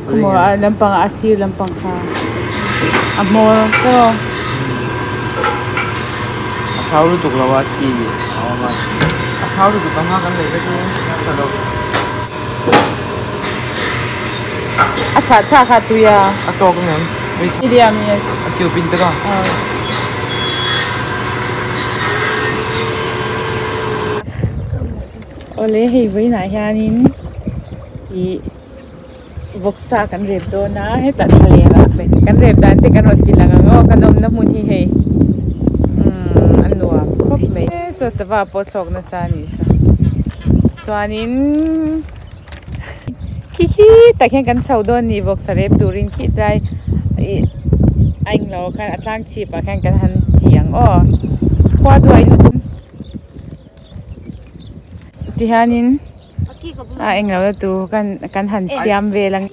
Khaw a lampang a sir lampang kha a hmawr tawh. A thau lutuk lo a ti a awm a, a thau lutuk ang a kan lei vek hi a tha lo. A chhah chhah kha tui a. A tawk ang em? Medium yes. A cube in te ka. Awle hei vawiinah hianin ih vawksa kan rep dawn a hetah thlalêlah kan rep dan te kan rawn ti lang ang aw kan awmna hmun hi hei umm a nuam khawp mai saw sava pawh thlawk nasa a nih saw chuanin khi khi tak hian kan chho dawn a ni vawksa rep turin khi tlai ih a englo khan a tlang chhip ah khan kan han ti ang aw khua duai lutuk. Tihianin a englo na tur kan kan han siam vel ang.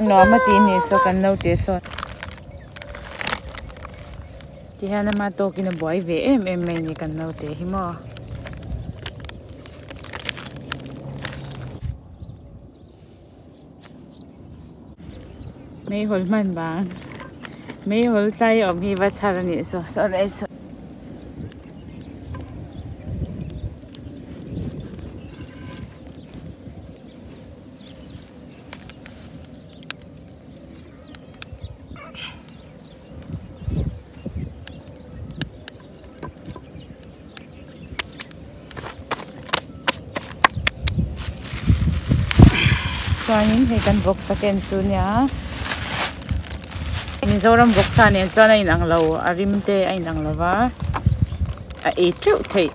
Nuam a tih nih saw kan naute sawn tihian ama tawkin a buai ve em em mai a ni kan naute hi maw. Meihawl hman vang meihawl tlai awm hi va chhar a nih saw saw leh saw. Chuanin hei kan vawksa ken chu nia Mizoram vawksa nen chuan a inang lo a rim te a inang lo va a ei teuh theih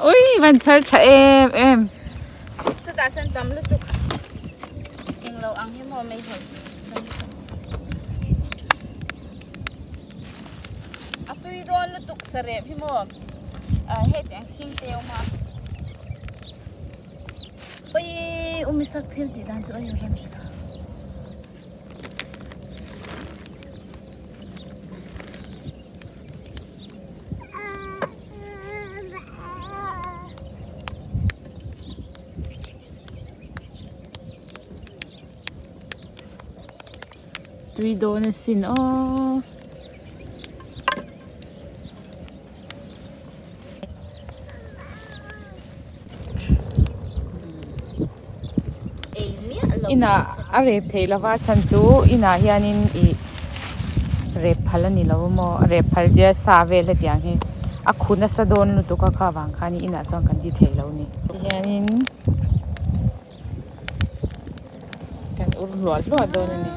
ui van chhar tha em em. Chutah chuan tam lutuk englo ang hi maw mei hawi a tui dawn lutuk sarep hi maw heti ang thing te a awm a awii umisak thil tih dan chu a in rawn ta. Tui dawn asin aw. Inah a rep theih lova chhan chu inah hianin ih rep phal a ni lo a maw a rep phal tia sa vel hetiang hi a khu nasa dawn lutuk a kha avang khan inah chuan kan ti thei lo a ni tihianin kan ur hluah hluah dawn a ni.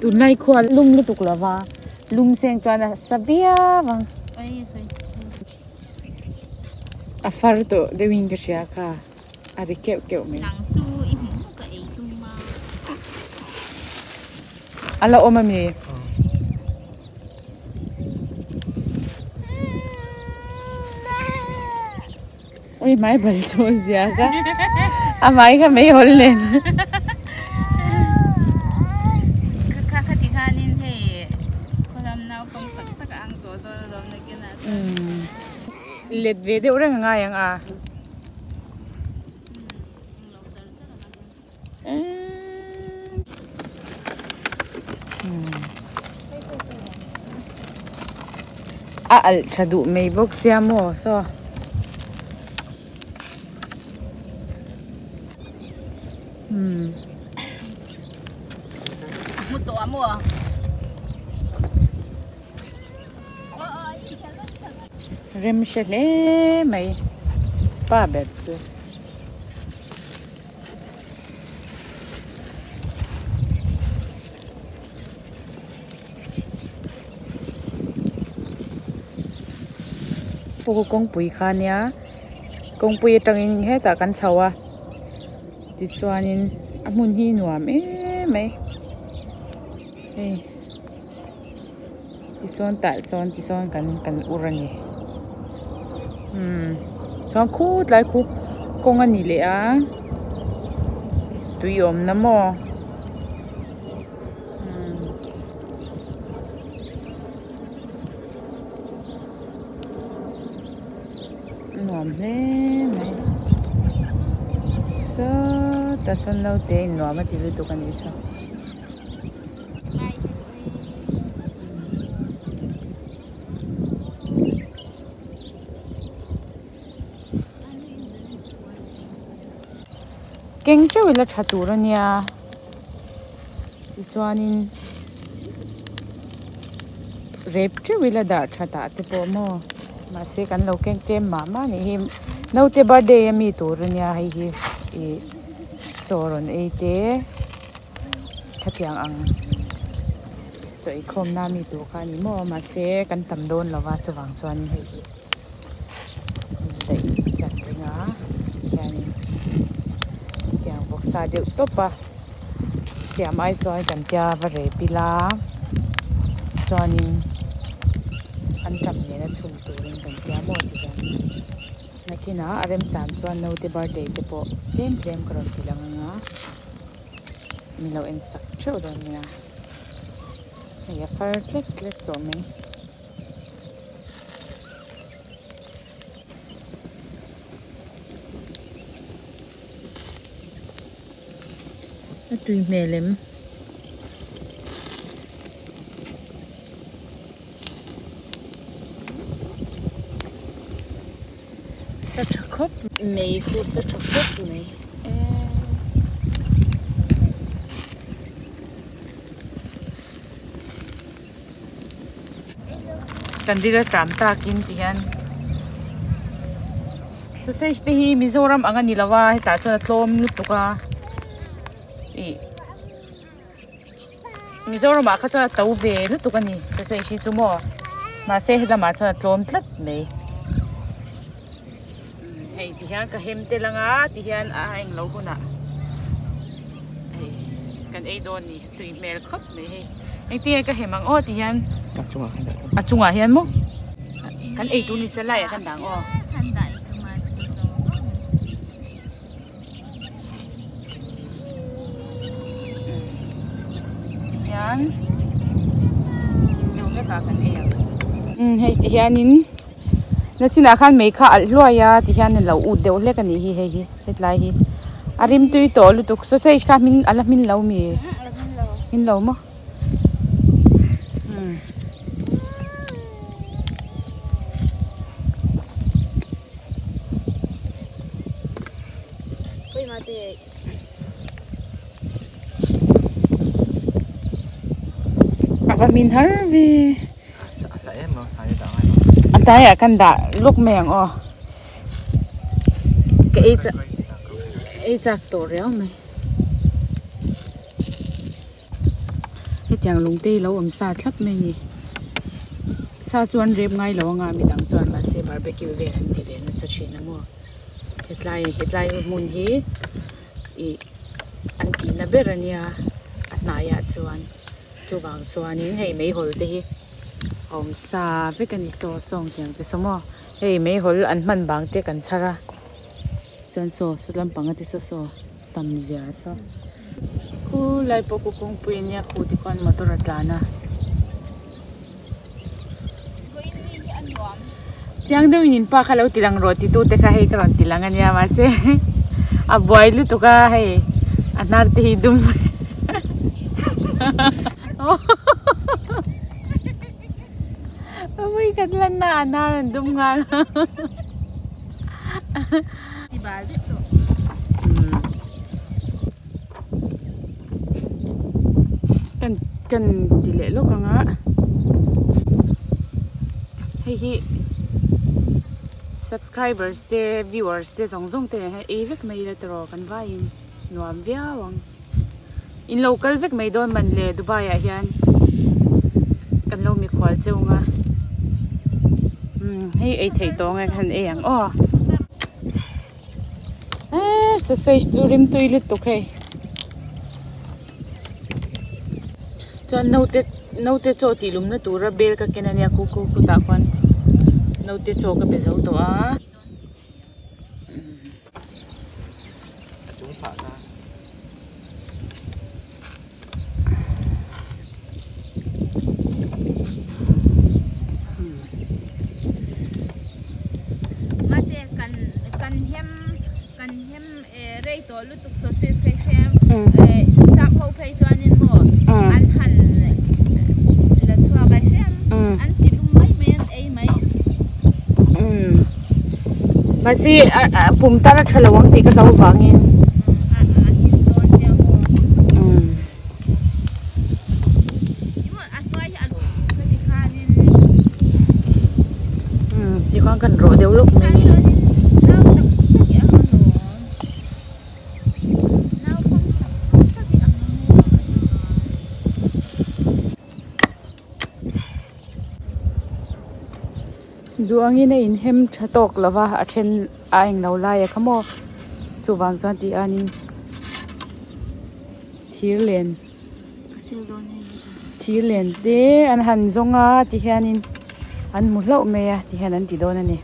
Tunlai khua lum lutuk lova lum seng chuan a sa viau ang a far tawh deuhin ka hria kha a ri keuh keuh mai. A la awm ami? Ui hmai bal tawh zia ka a hmai kha mei hawl nen. Kha kha ti khanin hei khawlam naupang tak tak a ang tawh dawn alawm nakinah chuan. Let ve deuh reng a ngai ang a. A alh tha duh mai bawk sia maw saw. Rem hre hle mai. pa ber chu. Pawh kawngpui kha nia kawngpui atangin hetah kan chho a tichuanin a hmun hi nuam em mai hei tisawn tah sawn tisawn kan kan ur a ni umm chuan khutlai khu kawng a ni leh a tui awmna maw. Nuam hle mai sawtah sawn naute in nuam a ti lutuk a nih saw. Keng teuh ila tha tur a nia tichuanin rep teuh ila dah tha tah te pawh maw mahse kan lo keng tlem mah mah a nih hi naute birthday a mi tur a nia hei hi ih chaw rawn ei te khatiang ang chaw eikhawm na mi tur kha a ni maw mahse kan tam dawn lo va chuvang chuan hei hi. Daih kan ring a khianin tiang vawksa deuh tawp a siam ai chuan kan tia va rep ila chuanin an tam nena chhun turin kan tia maw ti hian nakinah a remchan chuan naute birthday te pawh tlem tlem ka rawn ti lang ang a min lo en sak theuh dawn nia hei a far tlek tlek tawh mai. A tui hmel em? Sa tha khawp mai khu sa tha khawp mai eee. Kan ril a tlam takin ti hian sausage te hi Mizoram ang a ni lo a hetah chuan a tlawm lutuk a ih Mizoram ah kha chuan a to ve lutuk a ni sausage hi chu maw mahse helamah chuan a tlawm tlat mai hei ti hian ka hem tel ang a ti hian a englo hunah hei kan ei dawn a ni. Tui hmel khawp mai hei. Engtin nge ka hem ang aw ti hian. A chungah hian dah A chungah hian maw? Kan ei tur ni se laiah kan dah ang aw. Kan dah i tum a tui zawng zawng. Hian deuh hlekah kan ei ang. Hei ti hianin nachinah khan mei kha alh hluai a ti hian a lo ut deuh hlek a nih hi hei hi. Hetlai hi a rim tui tawh lutuk sausage kha hmin a la hmin lo mi hmin lo maw umm a va hmin har ve a tlaiah kan dah lawk mai ang aw. Ka ei chak ei chak tawh riau mai hetiang lung te hi lo awm sa thlap mai a ni sa chu an rep ngai lo anga midang chuan mahse barbecue vel an ti ve nasa thin a maw hetlai hetlai hmun hi ih an tihna ber a nia a hnaiah chuan chuvang chuanin hei meihawl te hi. A awm sa vek a ni saw sawng tiang te saw maw hei meihawl an hman bang te kan chhar a chuan saw saw lampang a te saw saw tam zia saw khulai pawh khu kawngpui a nia khu te khuan motor a tlan a chiang deuh in inpa kha lo ti lang rawh ti tu te kha hei ka rawn ti lang a nia mahse a buai lutuk a hei a hnar te hi dum. Awii kan lan na a hnar an dum nghal kan kan ti leh lawk ang a hei hi. Subscribers te viewers te zawng zawng te nen hian ei vek mai ila tiraw kan vaiin nuam viau ang. In lo kal vek mai dawn man le Dubai ah hian kan lo mikhual cheu ang a. Umm hei ei theih tawng e khan ei ang aw. Eee sausage chu rimtui lutuk hei. Chuan naute naute chaw tih lumna tura bel ka ken ania khu khu khutah khuan naute chaw ka pe zo tawh a. Mahse kan kan hem kan hem rei tawh lutuk sausage phei khem sap ho phei chuanin maw an han la chhuak a hrem an ti lum mai mai an ei mai. Mahse pum tan a tha lo ang tih ka hlau vangin. Tikhuan kan rawh deuh lawk mai nge. Duh angin a inhem tha tawk lo va a then a englo lai a kha maw chuvang chuan tih anin thir len thir len te an han zawng a ti hianin an hmu hlauh mai a ti hian an ti dawn a ni.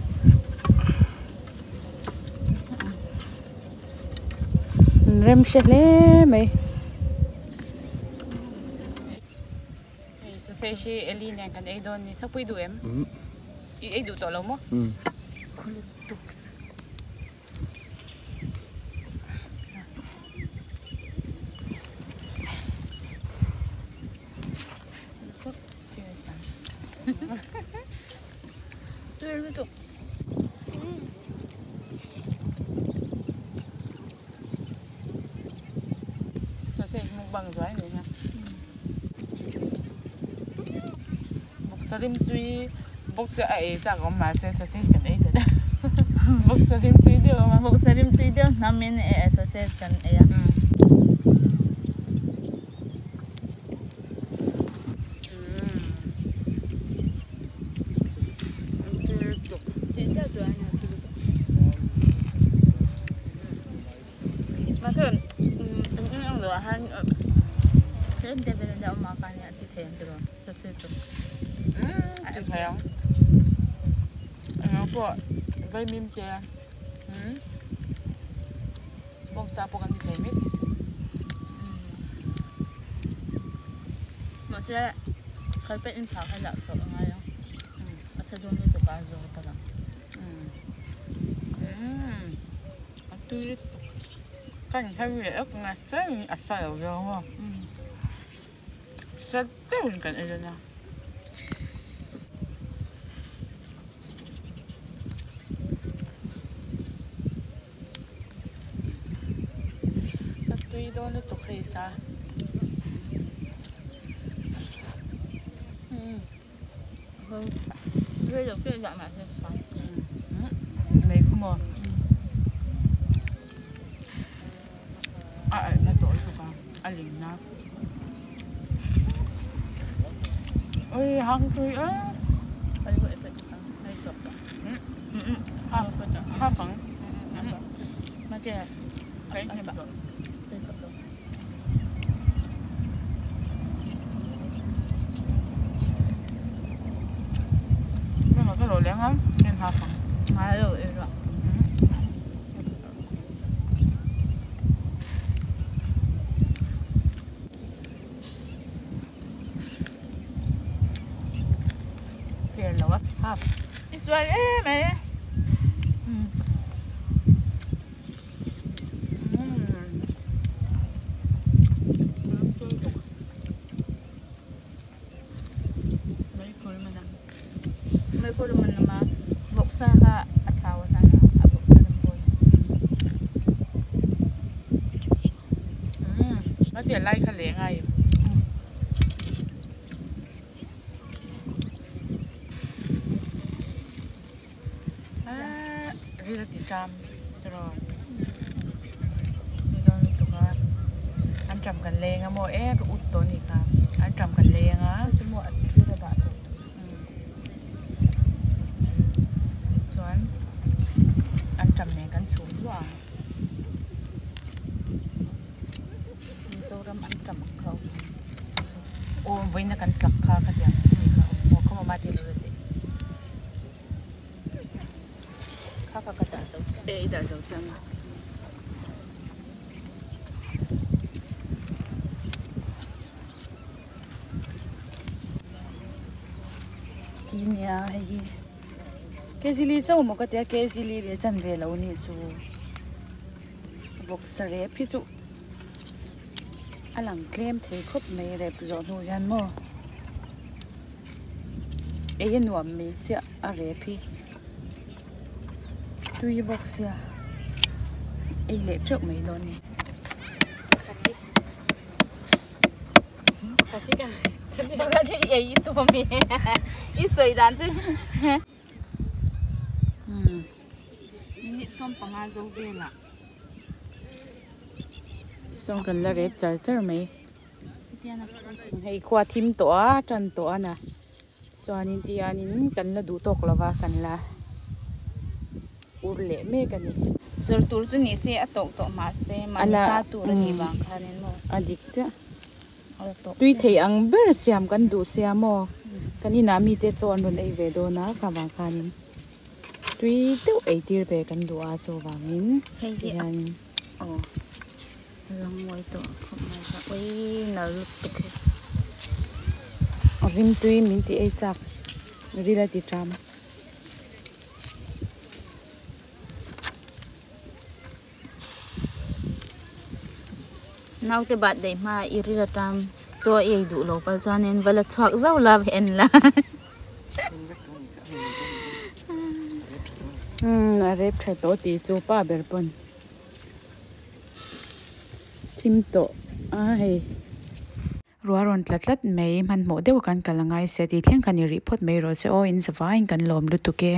An rem hre hle mai. Hei sausage hi Eli nen kan ei dawn ni sakpui duh em? I ei duh tawh lo maw? Sausage mukbang zuai ni hian bawksa rimtui bawksa a ei chak awm mahse sausage kan ei ta deuh bawksa rimtui deuh awm a bawksa rimtui deuh hnam in sausage kan ei a. Vaimim te bawngsa pawh kan ti thei mai thei sin. Mahse khalpet in phah kha lah tawh a ngai a, a sa dawn lutuk a a zawr palh ang. A tui lutuk. Ka inhau leh lawk ang a, tlem a sa lo zawng maw. Sa deuhin kan ei dawn a. Sa tui dawn lutuk hei sa. Mai khu maw? A alh na tawh lutuk a, a ling na. Ui hang tui em. Half ang. Ka in hnem tawh. Ka rawh leh ang a, ka in half ang. Fair lo a, half. I sual em mai. Mei khur man lama vawksa kha a thau a hlan a, a vawksa lam pawn. A tia lai kha leh ngai. Anṭam tiraw tui dawn lutuk a anṭam kan leng a maw e ka ut tawh a nih kha anṭam kan leng a chu maw a chhir a dah tawh chuan anṭam nen kan chhum luah ang Mizoram anṭam ang kha aw vawiin a kan tlak kha khatiang a nih kha aw khaw mama tih lo teh. Kha kha ka dah zo chiah. E i dah zo chiah maw. Ti nia hei hi kg li chauh maw ka tia kg li leh chan ve lo nih chu vawksa rep hi chu a lang tlem thei khawp mai rep zawh hnu hian maw ei a nuam mai chiah a rep hi. Tui bawk sia ei leh teuh mai dawn ni. Pakhat hi ei i tum ami i sawi dan chu minute 15 zo velah. Sawm kan la rep char char mai. Hei khua thim tawh a tan tawh a na. Chuanin tihianin kan la duh tawk lova kan la ur leh mek a ni. Zawrh tur chu ni se a tawk tawh mahse mahni ta tur a nih vang khanin maw. A dik chiah. Tui thei ang ber siam kan duh sia maw. Kan inah mite chaw an rawn ei ve dawn a kha vang khanin tui deuh ei tir ve kan duh a chuvangin tihianin. Aw a lang mawi tawh khawp mai kha ui nal lutuk hi. A rim tui min ti ei chak ril a ti ṭam. Naute birthday hma i ril a ṭam chaw a ei duh lo pal chuanin va la chhuak zauh la va en la. Umm a rep ṭha tawh tih chu pa ber pawn. Thim tawh a hei. Ruah rawn tla tlat mai hmanhmawh deuh kan kal angai sia tih thleng khan i rih phawt mai rawh se aw in zavaiin kan lawm lutuk e.